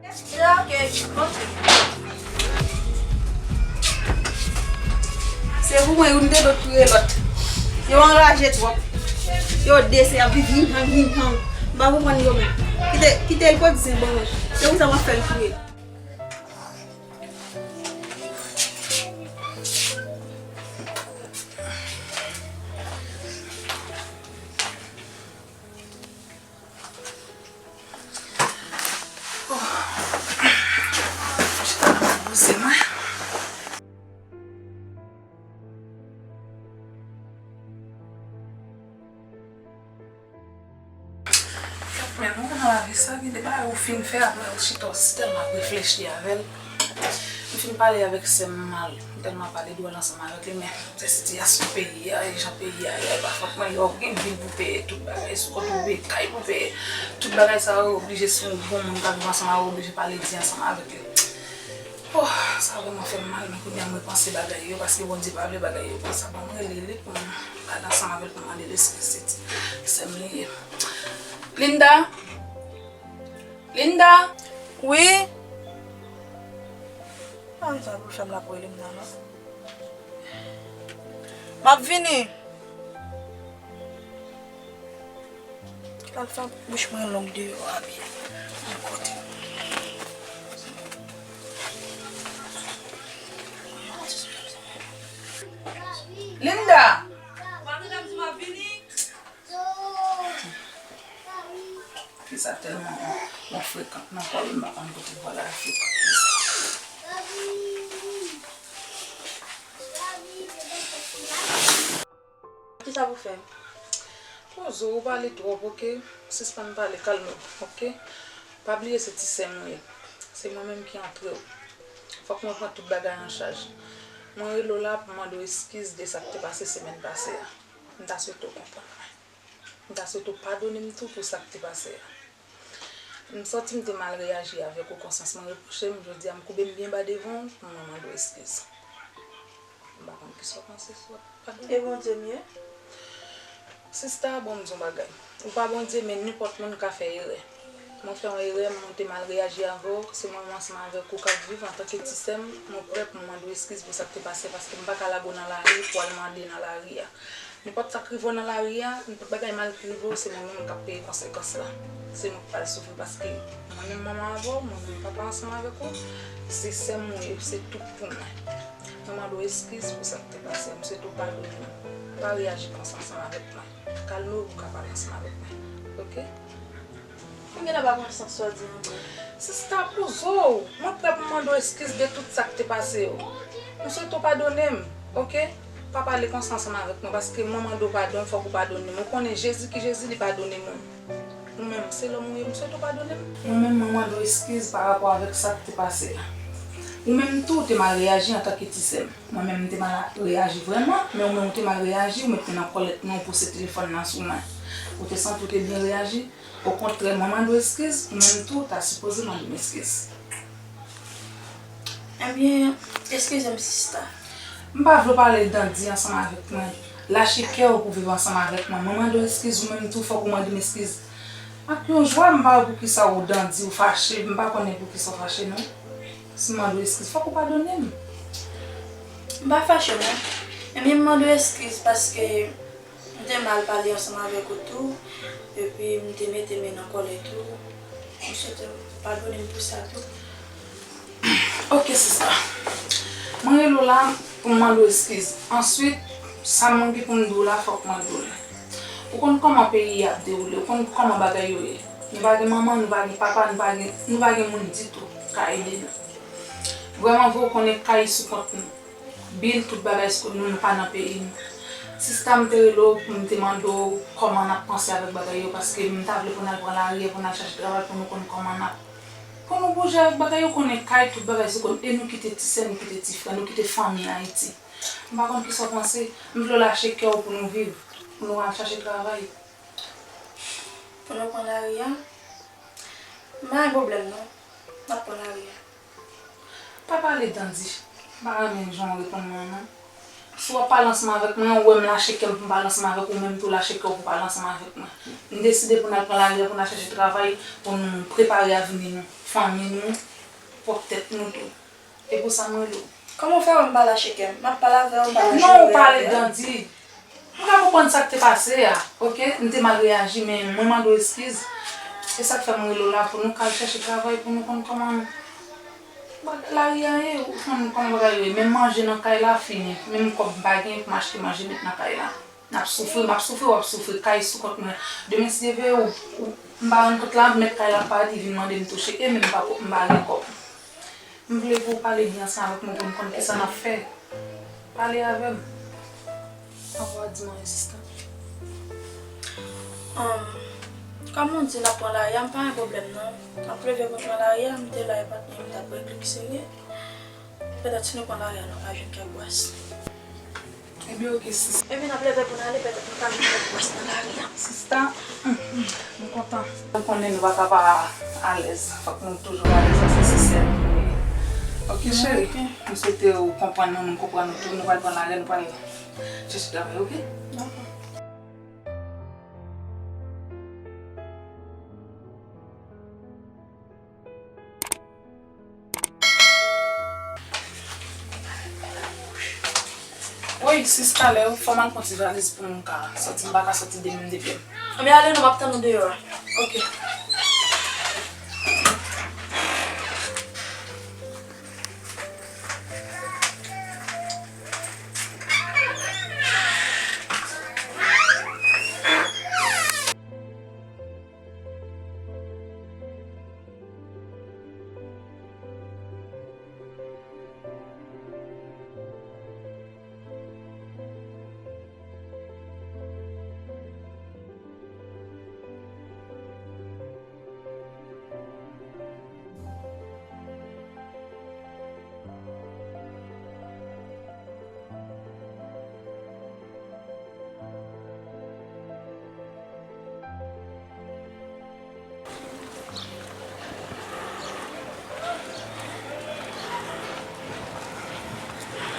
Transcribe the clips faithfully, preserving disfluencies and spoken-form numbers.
Ok, ok. Se pou mwen, youn te dwe touye lòt. Yo anraje twòp. Yo de se ap viv yin hang, yin hang. M pa konprann yo menm. Kite, kite l pot zen ban mwen. Se pou sa m ap fè l touye. Oh. Chita nan poze mwen. Men nou nan lavi sa, gen de bagay ou fin fè, apre ou chita, ou si tèlman ap reflechi avè l. M fin pale avèk sè m mal, m tèlman pale dwòl ansanm avèk li, men se sitiyasyon peyi a, e jan peyi a ye, pafwa kòman yo gen bil pou peye, tout bagay sou kont ou, gen kay pou peye, tout bagay sa yo oblije, si w gon moun k ap viv ansanm avè w, oblije pale di ansanm avèk li. Oh, sa vrèman fè m mal, men kounye a m repanse bagay yo, paske Bondye pa vle bagay yo konsa. Bon, m rele li pou m pale ansanm avè l, pou m mande l eskiz, se ti sè m li ye. Linda! Linda! Wi? A, sa pou fè m l ap rele m nan, non? M ap vini. L al fè bouch mwen long deyò a byen. Yon kote. Linda! Madanm di m ap vini. Fi sa tèlman yon, yon frekan nan kò l, m pa konn kote vwa l al frekan. Kisa pou fè? Poze w, ou pale twòp, oke? Sispann pale, kalme w, oke? Pa bliye se ti sè m ou ye. Se mwen menm ki antre w. Fòk mwen pran tout bagay an chaj. Mwen rele w la pou mande w eskiz de sa k te pase semèn pase a. M ta swete w konprann mwen. M ta swete w padone m tou pou sa k te pase a. M santi m te mal reyaji avèk ou, konsyans mwen repwoche m, jodi a m koube m byen ba devan w pou mwen mande w eskiz. M pa konn kisa w panse, si w ap padone m. E Bondye m ye? Sista, bon, m di yon bagay. Ou pa Bondye, men nenpòt moun ka fè erè. Mwen fè yon erè, mwen te mal reyaji avè w, se mwen menm ansanm avèk ou k ap viv antanke ti sè m, mwen prè pou mwen mande w eskiz pou sa k te pase, paske m pa ka lage w nan lari pou w al mande nan lari a. Nenpòt sa k rive w nan lari a, nenpòt bagay mal ki rive w, se mwen menm k ap peye konsekans la. Se nou k pral soufri paske mwen menm manman avè w, mwen menm papa ansanm avèk ou, se sè m ou ye, se tout pou mwen. Mwen mande w eskiz pou sa k te pase, m swete w padone m. Pa reyaji konsa ansanm avèk mwen. Kalme w pou w ka pale ansanm avèk mwen. Oke? Mwen genlè pa konn sans sa w di an vre. Sista, poze w. Mwen prè pou m mande w eskiz de tout sa k te pase yo. M swete w padone m, oke? Pa pale konsa ansanm avèk mwen, paske mwen mande w padon, fòk ou padone m. Ou konnen Jezi ki Jezi, li padone moun. Ou menm, se lòm ou ye, m swete w padone m. Mwen menm, mwen mande w eskiz pa rapò avèk sa k te pase a. Ou menm tou, ou te mal reyaji antanke ti sè m. Mwen menm, m te mal reyaji vrèman, men ou menm, ou te mal reyaji, ou mete nan kòlèt mwen, ou pouse telefòn nan sou mwen. Ou te santi w te byen reyaji. Okontrè, mwen mande w eskiz, ou menm tou, ou ta sipoze mande m eskiz. Ebyen, eskize m, sista. M pa vle w pale dandi ansanm avèk mwen. Lache kè w pou viv ansanm avèk mwen. Mwen mande w eskiz, ou menm tou, fòk ou mande m eskiz. Ak yon jwa, m pa wè poukisa w dandi, w fache, m pa konnen poukisa w fache, non. Si m mande w eskiz, fòk ou padone m. M pa fache, non. Ebyen, m mande w eskiz paske m te mal pale ansanm avèk ou tou, epi m te mete men nan kòlè tou. M swete w padone m pou sa tou. Oke, sista. Mwen rele w la pou m mande w eskiz. Answit, sa mwen gen pou m di w la, fòk mwen di w l. Ou konn kòman peyi a ap dewoule, ou konn kòman bagay yo ye. Nou pa gen manman, nou pa gen papa, nou pa gen, nou pa gen moun ditou k ka ede nou. Vrèman vre, ou konnen kay sou kont nou. Bil, tout bagay sou kont nou, nou pa nan peyi nou. Sista, m te rele w pou m te mande w kòman n ap panse avèk bagay yo, paske m ta vle pou n al pran lari a, pou n al chache travay, pou nou konn kòman n ap, pou nou bouje avèk bagay yo, konnen kay, tout bagay sou kont, e nou kite ti sè, nou kite ti frè, nou kite fanmi Ayiti. M pa konn kisa w panse, m vle w lache kè w pou nou viv, pou nou al chache travay. Pou nou pran lari a? M pa gen pwoblèm non. N ap pran lari a. Pa pale dandi. M pa renmen jan w reponn mwen an non. Si w ap pale ansanm avèk mwen, ou wè m lache kè m pou m pale ansanm avèk ou, ou menm tou lache kè w pou w pale ansanm avèk mwen. Nou deside pou n al pran lari a, pou n al chèche travay, pou nou prepare avni nou, fanmi nou, pwòp tèt nou tou. E pou sa m rele w. Kòman w fè wè m pa lache kè m? M ap pale avè w, m pa lache kè m. Non, ou pale grandi. M ka konprann sa k te pase a, oke? M te mal reyaji, men mwen mande w eskiz. E sa k fè m rele w la pou nou ka al chèche travay, pou nou konn kòman lari a ye, ou konn kòman bagay yo ye. Menm manje nan kay la fini, menm kòb m pa gen pou m achte manje met nan kay la. N ap soufri, m ap soufri, w ap soufri, kay sou kont mwen. Demen si Dye vle, ou, ou, m pa rann kont la, mèt kay la parèt, li vin mande m touche, e menm m pa, m pa gen kòb. M vle pou w pale byen ansanm avèk mwen pou m konn kisa n ap fè. Pale avè m. Anvan w di m anyen, sista. Ahn, kòm ou di n ap pran lari a, m pa gen pwoblèm non. N ap leve pou n pran lari a, m te la epa m t ap regle ki serye. Petèt si nou pran lari a, nou ka jwenn kèk bwès. Ebyen, oke, sista. Ebyen, n ap leve pou n ale, petèt nou ka jwenn kèk bwès nan lari a. Sista, m kontan. Ou konnen nou pa ka pa alèz. Fòk nou toujou alèz, paske se sèl nou ye. Oke, cheri. M swete ou konprann nou, nou konprann nou tou. Nou pral pran lari a, nou pral chèche travay, oke? Dakò. Woy, sista, lè yo fè m al pran ti valiz pou m ka sòti, m pa ka sòti de menm de pye m. Anben, ale non, m ap tann ou deyò a. Oke.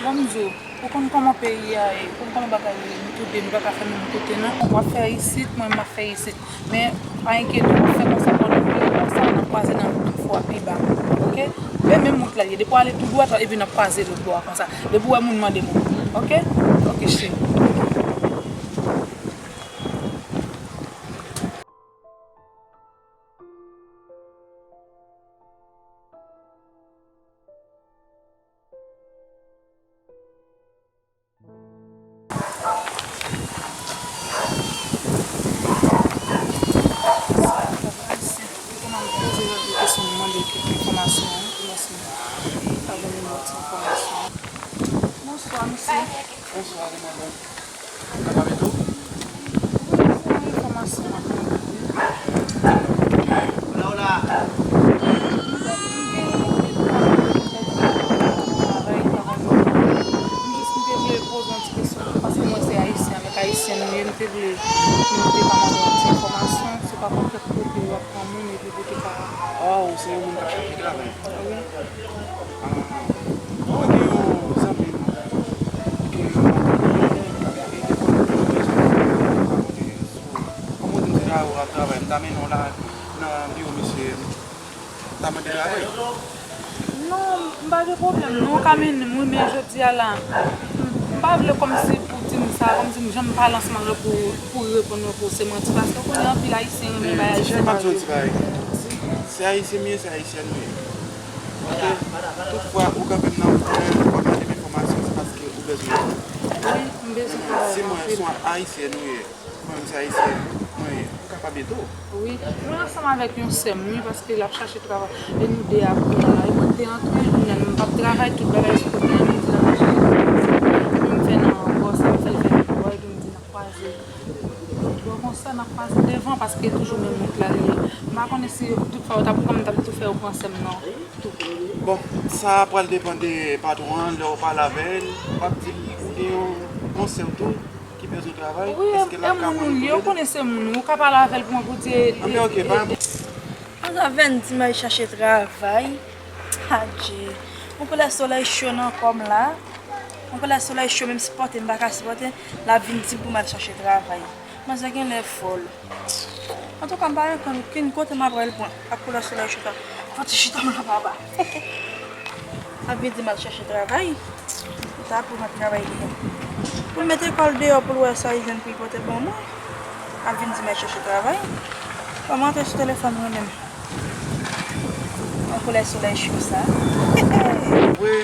Bon, m di w, ou konn kòman peyi a ye, ou konn kòman bagay yo ye, nou tou de, nou pa ka fè menm kote non. W ap fè isit, mwen m ap fè isit. Men, pa enkyete w, fè konsa pandan nou rive konsa, n ap kwaze nan yon fwa pi ba. Oke? E menm wout la l ye. Depi w ale tou dwat, epi n ap kwaze lòt bò a konsa. Depi w wè moun, mande moun. Oke? Oke, cheri. Ayisyen, ou te mande poze yo de kesyon, mande kèk enfòmasyon, pou mwen si pa gen yon lòt enfòmasyon. Bonswa, mesye. Bonswa, demandan. Sa va, Beto? Wi, se yon enfòmasyon mwen te mande. Hola, hola. M jis, m te vle poze yon ti kesyon, paske mwen se ayisyen, avèk ayisyen nou ye, m te vle, m te ka mande yon ti enfòmasyon, se pa konn kèk kote yo ap pran moun, epi pou te ka. Oh, ou se yon moun k ap chache travay? Wi. Ah, mwen gen yon zanmi m ki gen yon madanm li, epi li te konn bezwen travay. Kòm ou di m se la ou ap travay, m ta mennen w la nan biwo misye, m ta mande travay. Non, m pa gen pwoblèm non, ou ka mennen m wi, men jodi a la, m pa vle kòmsi pou di m sa, kòmsi jan m pale ansanm avè w pou, pou reponn mwen pou se manti, paske ou konnen anpil ayisyen renmen bay ayisyen mal yo. Cheri, m ap di w yon ti bagay. Se ayisyen m ye, se ayisyèn ou ye. Oke? Toutfwa, ou kanpe m nan wout mwen, ou ap mande m enfòmasyon, se paske ou bezwen yo. Wi, m bezwen travay. Si mwen, se yon ayisyèn ou ye, mwen menm se ayisyèn mwen ye, m kapab ede w. Wi, mwen ansanm avèk yon sè m, wi, paske l ap chache travay. E nou de ap pran la. E mwen te antre, kounye a, nou p ap travay, tout bagay sou kote a, nou di l ap chache travay. Epi m fè nan bò sa, m fè l fè nan bò, epi m di n ap kwaze. Bon, konsa n ap kwaze devan, paske toujou menm wout la li ye. M pa konnen si tout fwa yo t ap pran m, t ap tou fè yo pran sè m nan tou. Bon, sa pral depann de patwon an, lè w pale avè l, w ap di l ou gen yon, yon sè w tou ki bezwen travay, èske l ap ka pran l tou? Wi, e moun ou ye, ou konnen se moun ou, ou ka pale avè l pou mwen pou di. Anben, oke, pa gen pwoblèm. Ann avè n di m al chache travay. Adje. Yon koulè solèy cho nan kò m la. Yon koulè solèy cho, menm sipòte m pa ka sipòte, l ap vin di m pou m al chache travay. Manzè genlè fòl. Antouka, m pa renmen konn kote m ap pral pran ak koulè solèy cho sa. Fò ti chita m la papa. L ap vin di m al chache travay. Sa pou mwen travay li. Pou l mete kò l deyò pou l wè sa li jwenn pou li pote ban mwen. L ap vin di m al chache travay. Ban m antre sou telefòn mwen menm. Yon koulè solèy cho sa. Wi,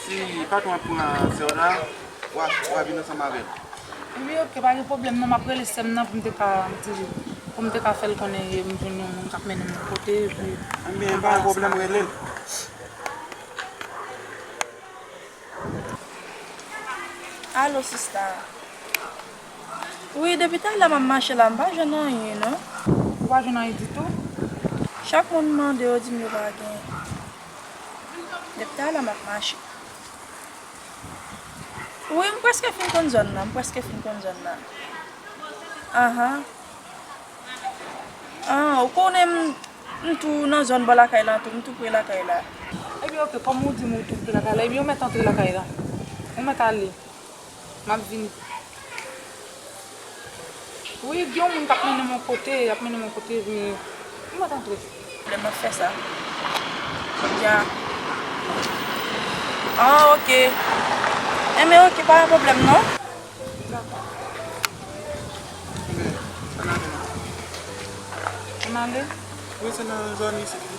si patwon ap pran sè w la, w a, w a vin ansanm avè l. Wi, oke, pa gen pwoblèm non, m ap rele sè m nan pou m te ka di, pou m te ka fè l konnen m jwenn yon moun k ap mennen m yon kote, epi Ebyen, pa gen pwoblèm, rele l. Alo, sista. Wi, depi talè m ap mache la, m pa jwenn anyen, non. Ou pa jwenn anyen ditou? Chak moun m mande, yo di m yo pa gen. Depi talè m ap mache. Wi, m prèske fin konn zòn nan, m prèske fin konn zòn nan. Ahan. Ah, ou konnen m, m tou nan zòn bò lakay la tou, m tou pre lakay la. Ebyen, oke, kòm ou di m ou tou pre lakay la, ebyen, ou mèt antre lakay la. Ou mèt ale. M ap vini. Wi, gen yon moun k ap mennen m yon kote, y ap mennen m yon kote, men ou mèt antre. Lè m ap fè sa. Ya. Ah, oke. Enben, oke, pa gen pwoblèm, non. Dakò. Ann ale. Ann ale? Wi, se nan zòn isit wi.